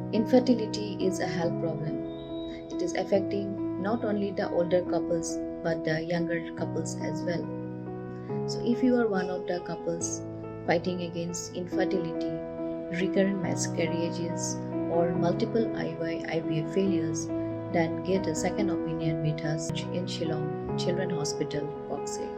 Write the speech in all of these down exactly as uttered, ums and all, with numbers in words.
Infertility is a health problem. It is affecting not only the older couples but the younger couples as well. So, if you are one of the couples fighting against infertility, recurrent miscarriages, or multiple I U I I V F failures, then get a second opinion with us in Shillong Children Hospital, Koksir.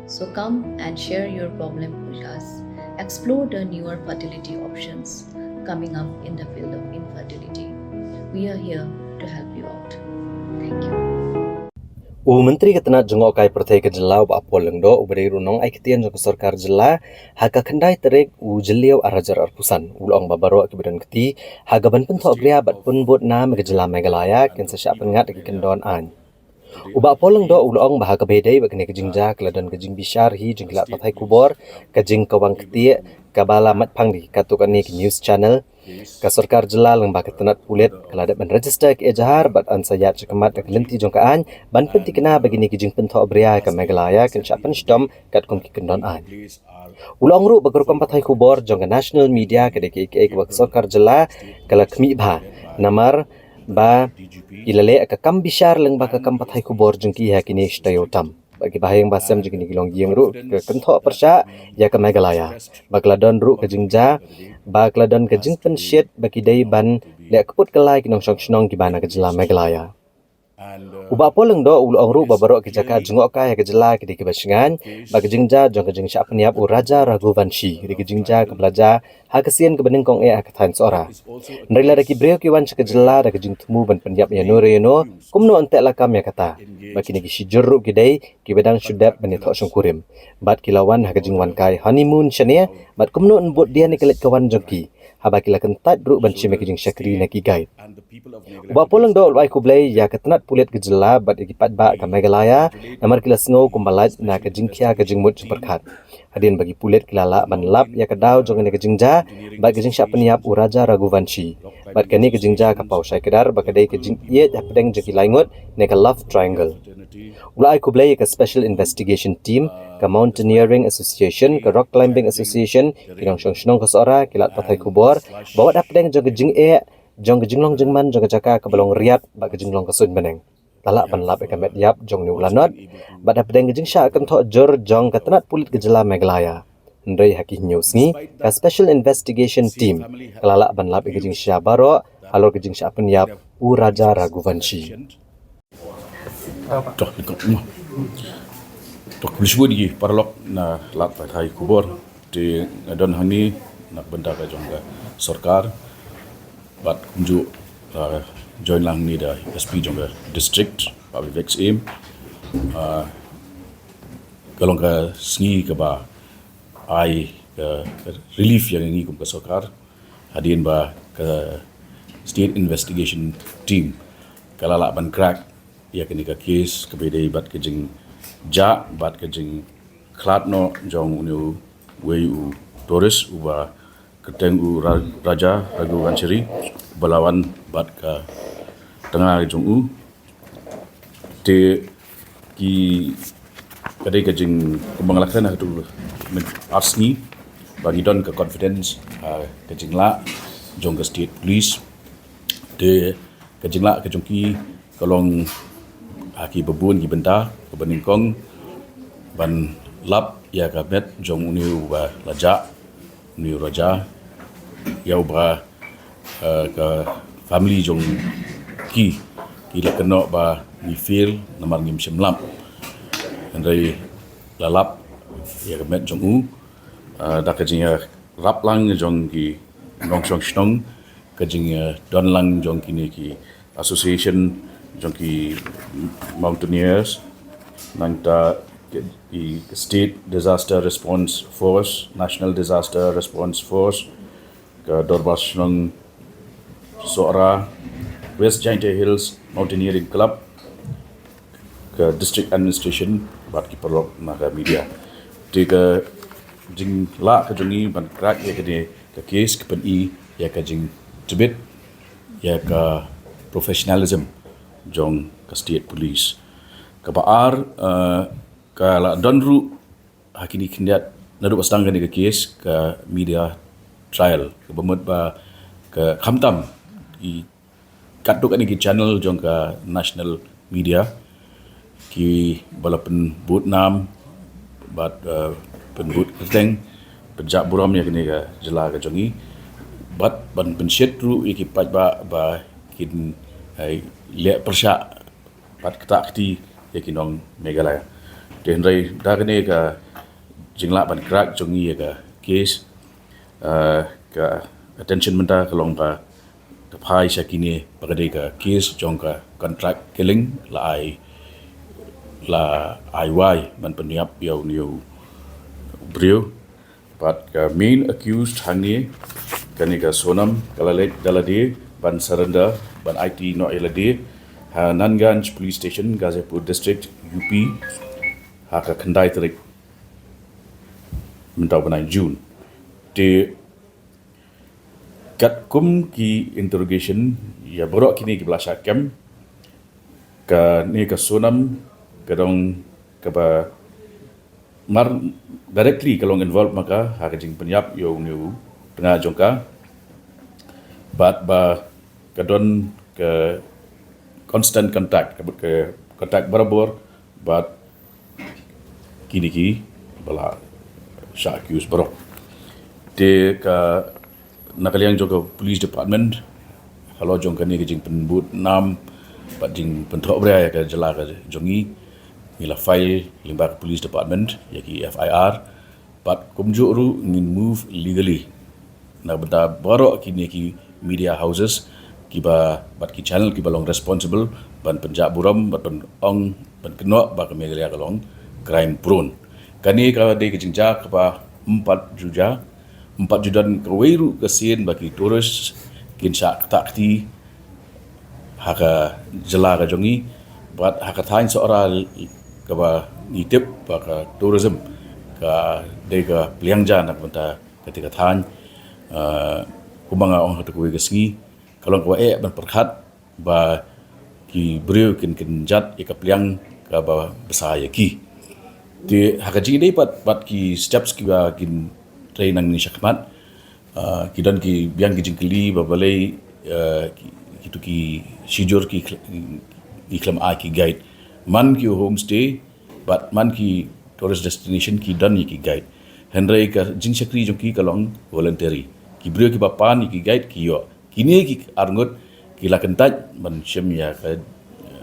So come and share your problem with us. Explore the newer fertility options coming up in the field of infertility. We are here to help you out. Thank you. U Myntri ka tnat jngohkai pyrthei ka jylla u Bah Paul Lyngdoh uba dei ruh u nongai ktien jong ka sorkar jylla ha ka khyndai tarik u Jylliew arhajar arphew san u la ong ba baroh kiba don kti ha kaban pynthohbria bad pynbud nam ka jylla Meghalaya kin sa shah pynngat da ki kyndon aiñ. U Bah Paul Lyngdoh u la ong ba ha kaba ïadei bad kane ka jingjia ka la don ka jingbishar hi jong ki lad pathai khubor, ka jingkawang ktieh kaba la mait phang da ki katto katne ki news channel. Ka sorkar jylla lyngba ka tnat pulit ka la dep ban register ka ejahar bad yn sa ïaid shakhmat da ka lynti jong ka aiñ ban pynthikna ba kine ki jingpynthohbria ha ka Meghalaya kin shah pynshitom katkum ki kyndon aiñ. U la ong ruh ba ka rukom pathai khubor jong ka national media ka dei kaei kaei kaba ka sorkar jylla ka la khmih bha namar ba ki la leh ka kam bishar lyngba ka kam pathai khubor jong ki ha kine shi taïew tam. Ba ki bahaïing bahasem jong kine ki longïing ruh ka kynthoh pyrshah ïa ka Meghalaya ba ka la don ruh ka jingjia ba ka la don ka jingpynshit ba ki dei ban leh kput kylla ïa ki nongshong shnong kiba na ka jylla Meghalaya. U Bah Paul Lyngdoh u la ong ruh ba baroh ki jaka jngohkai ha ka jylla ki dei kiba shngaiñ ba ka jingjia jong ka jingshah pynïap u Raja Raghuvanshi ka dei ka jingjia kaba la jia ha ka sien kaba nyngkong eh ha ka thaiñ Sohra. Hynrei lada ki briew ki wan sha ka jylla da ka jingthmu ban pynïap ïano re ïano, kumno yn teh lakam ïa kata? Ba kine ki shijur ruh ki dei kiba dang shu dep ban ïathoh shongkurim bad ki la wan ha ka jingwan kai honeymoon shane, bad kumno yn bud dien ïa ka leit ka wan jong ki haba ki la kyntait ruh ban shim ïa ka jingshakri na ki guide. U Bah Paul Lyngdoh u la ai khublei ïa ka tnat pulit ka jylla bad ïa ki paidbah ka Meghalaya namar ki la sngew kumba lait na ka jingkhia ka jingmut jingpyrkhat. Hadien ba ki pulit ki la lah ban lap ïa ka daw jong kane ka jingjia bad ka jingshah pynïap u Raja Raghuvanshi. Bad kane ka jingjia ka paw shai kdar ba ka dei ka jingïeit hapdeng jong ki lai ngut ne ka love triangle. U la ai khublei ïa ka Special Investigation Team, ka Mountaineering Association, ka Rock Climbing Association, ki nongshong shnong ka Sohra, ki lad pathai khubor ba wat hapdeng jong ka jingeh jong ka jinglong jingman jong ka jaka kaba long riat bad ka jinglong ka suiñ bneng, la lah ban lap ïa ka met ïap jong une u lanot bad hapdeng ka jingshah kynthoh jur jong ka tnat pulit ka jylla Meghalaya. Hynrei ha ki hynñiew sngi ka Special Investigation Team ka la lah ban lap ïa ka jingshah baroh halor ka jingshah pynïap u Raja Raghuvanshi. Toh, ni kong mo. Toh, khublei shibun ïa ki paralok na lad pathai khubor. Te nga don hangne na ka bynta ka jong ka sorkar bad kumjuh, uh, join lang hangne da S P jong ka district, Bah Vivek Syiem. Uh, ka long ka sngi kaba ai ka, ka relief ïa ngi kum ka sorkar hadien ba ka State Investigation Team ka la lah ban crack ïa kane ka case kaba ïadei bad ka jingjah bad ka jingkhlad noh jong une uwei u tourist uba kyrteng u Ra-, Raja Raghuvanshi uba la wan bad ka tnga jong u. Te ki, ka dei ka jing, kumba nga la kren ha katu mynta ar sngi ba ngi don ka confidence ha ka jinglah jong ka State Police. Te ka jinglah ka jong ki ka long ha kiba bun ki bynta, kaba nyngkong ban lap ïa ka met jong une uba la jah, une u Raja, ïa uba, eh, ka family jong ki ki la kynnoh ba ngi fail namar ngim shym lap. Hynrei la lap ïa ka met jong u, eh, da ka jingïarap lang jong ki nongshong shnong, ka jingdon lang jong kine ki association jong ki mountaineers, nangta ki, ki State Disaster Response Force, National Disaster Response Force, ka Dorbar Shnong Sohra, West Jaintia Hills Mountaineering Club, ka District Administration bad ki paralok na ka media. Te ka jinglah ka jong ngi ban crack ïa kane ka case ka pyni ïa ka jingtbit ïa ka professionalism jong ka State Police. Kaba ar, eh, ka la don ruh ha kine khyndiat naduh ba sdang kane ka case ka media trial, kaba mut ba Ka khamtam i katto katne ki channel jong ka national media kiba la pynbud nam bad pynbud kyrteng, pynjah burom ïa kane ka jylla ka jong i bad ban pynshit ruh ïa ki paidbah ba kin leh pyrshah bad ktah kti ïa ki nong Meghalaya. Te hynrei da kane ka jinglah ban crack jong i ïa ka case, ka attention mynta ka long ba ka phai sha kine ba ka dei ka case jong ka contract killing, la ai la ai wai ban pynïap ïa u briew. Bad ka main accused hangne, kane ka Sonam, ka la leit da lade ban surrender, ban aiti noh ïa lade ha Nanganj Police Station, Ghazipur District, U P, ha ka khyndai tarik mynta u bnai June. Te katkum ki interrogation ïa baroh kine kiba la shah kem, kane ka Sonam ka dang kaba mar directly ka long involved ma ka ha ka jingpynïap ïa une u tnga jong ka. Bad ba ka don ka constant contact, ka bud ka contact barabor bad kine kiba la shah accuse baroh. Te ka na ka liang jong ka police department, halor jong kane ka jingpynbud nam bad jingpynthohbria ïa ka jylla ka jong i, ngi la file lyngba ka police department ïa ki F I R bad kumjuh ruh ngin move legally na bynta baroh kine ki media houses kiba bad ki channel kiba long responsible ban pynjah burom bad ban ong ban kynnoh ba ka Meghalaya ka long crime prone. Kane ka dei ka jingjia kaba ym pat ju jia, ym pat ju don kawei ruh ka sien ba ki tourist kin shah ktah kti ha ka jylla ka jong i bad ha ka thaiñ Sohra kaba ngi tip ba ka tourism ka dei ka pliang ja na ka bynta kata ka thaiñ. Kumba nga ong ha kawei ka sngi, ka long kaba eh ban pyrkhat ba ki briew kin kynjat ïa ka pliang kaba bsa ïa ki. Te ha ka jingdei pat bad ki steps kiba kin trei nangne shakhmat, ki don ki biang ki jingkylli ba balei kito ki shijur ki khlem ai ki guide. Man ki homestay bad man ki tourist destination ki don ïa ki guide. Hynrei ka jingshakri jong ki ka long voluntary. Ki briew kiba pan ïa ki guide ki ïoh. Kine ki arngut ki la kyntait ban shim ïa ka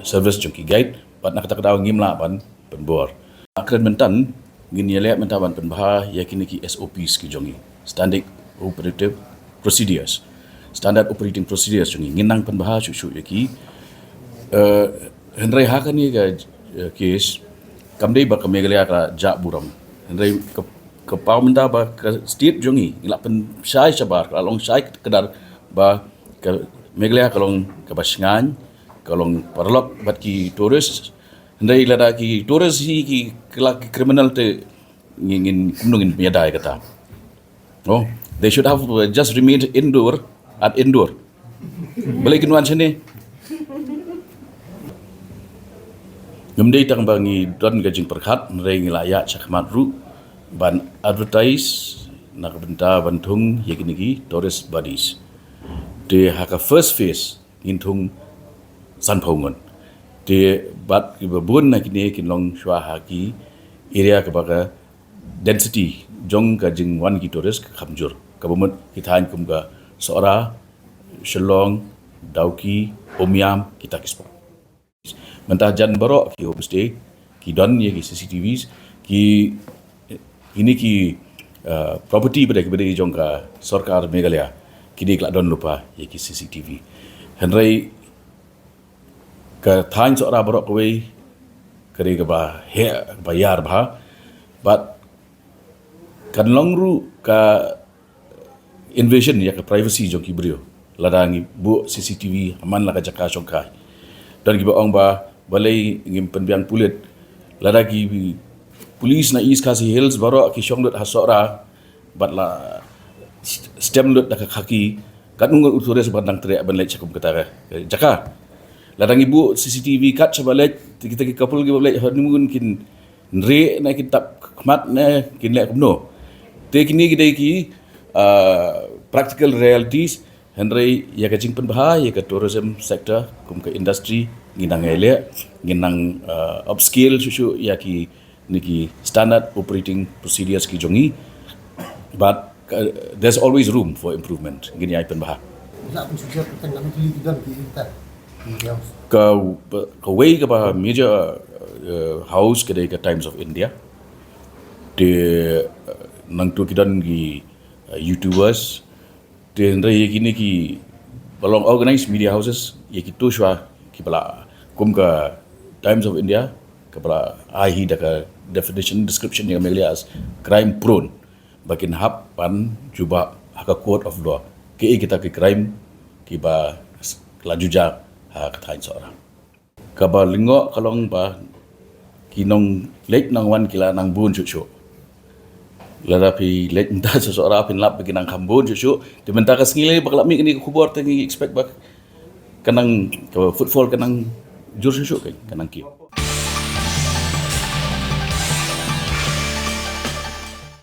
service jong ki guide bad na kata ka daw ngim lah ban pynbor. Kren mynta ngin ïaleh mynta ban pynbha ïa kine ki S O Ps ki jong i, standard operative procedures. Standard operating procedures jong i ngin nang pynbha shuh shuh ïa ki. Hynrei ha kane ka case kam dei ba ka Meghalaya ka la jah burom. Hynrei ka paw mynta ba ka state jong i ngi la pynshai shabar, ka la long shai kdar ba ka Meghalaya ka long kaba shngaiñ, ka long paralok bad ki tourist. Hynrei lada ki tourist hi ki kylla ki criminal te ngin kumno ngin pynïada ïa kata? Oh, they should have just remained indoor at indoor. Balei kin wan shane? Ngam dei tang ba ngi don ka jingpyrkhat, hynrei ngi la ïaid shakhmat ruh ban advertise na ka bynta ban thung ïa kine ki tourist buddies. Te ha ka first phase ngin thung sanphew ngut. Te bad kiba bun na kine kin long shuwa ha ki area kaba ka density jong ka jingwan ki tourist ka kham jur. Kaba mut ki thaiñ kum ka Sohra, Shillong, Dawki, Umiam, kita ki spot. Mynta jan baroh ki homestay ki don ïa ki C C T Vs, ki kine ki property ba dei kiba dei jong ka sorkar Meghalaya, kine ki la don lypa ïa ki C C T V. Hynrei ka thaiñ Sohra baroh kawei ka dei kaba heh, kaba ïar bha bad kan long ruh ka invasion ïa ka privacy jong ki briew. Lada ngi buh C C T V ha man la ka jaka shongkai. Don kiba ong ba balei ngim pynbiang pulit. Lada ki police na East Khasi Hills baroh ki shong lut ha Sohra bad la stem lut da ka khaki, katno ngut u tourist ba dang treh ban leit sha kum kata ka jaka? Lada ngi buh C C T V kat shaba leit, kita ki couple kiba leit honeymoon kin nreh ne kin tap khmat ne kin leh kumno? Te kine ki dei ki practical realities Hynrei ïa ka jingpynbha ïa ka tourism sector kum ka industry, ngi nang ïaleh, ngi nang uh, upscale shuh shuh ïa kine ki standard operating procedures ki jong ngi. But uh, there's always room for improvement. Ngin ïai pynbha. Ka kawei kaba major uh, house ka dei ka Times of India. Te uh, nangtu ki don ki uh, YouTubers. Te hynrei ïa kine kiba long organized media houses, ïa kitu shuwa kiba la kum ka Times of India, kaba la ai hi da ka definition, description ïa ka Meghalaya as crime prone, ba kin hap ban jubab ha ka court of law. Kiei kita ki crime kiba la ju jia ha ka thaiñ Sohra. Kaba lyngngoh ka long ba ki nongleit nongwan ki la nang bun shuh shuh. Lada phi leit mynta sha Sohra phin lap ba ki nang kham bun shuh shuh. Te mynta ka sngi lei ba ka la mih kane ka khubor te ngi expect ba ka nang, ka footfall ka nang jur shuh shuh, ka nang kiew.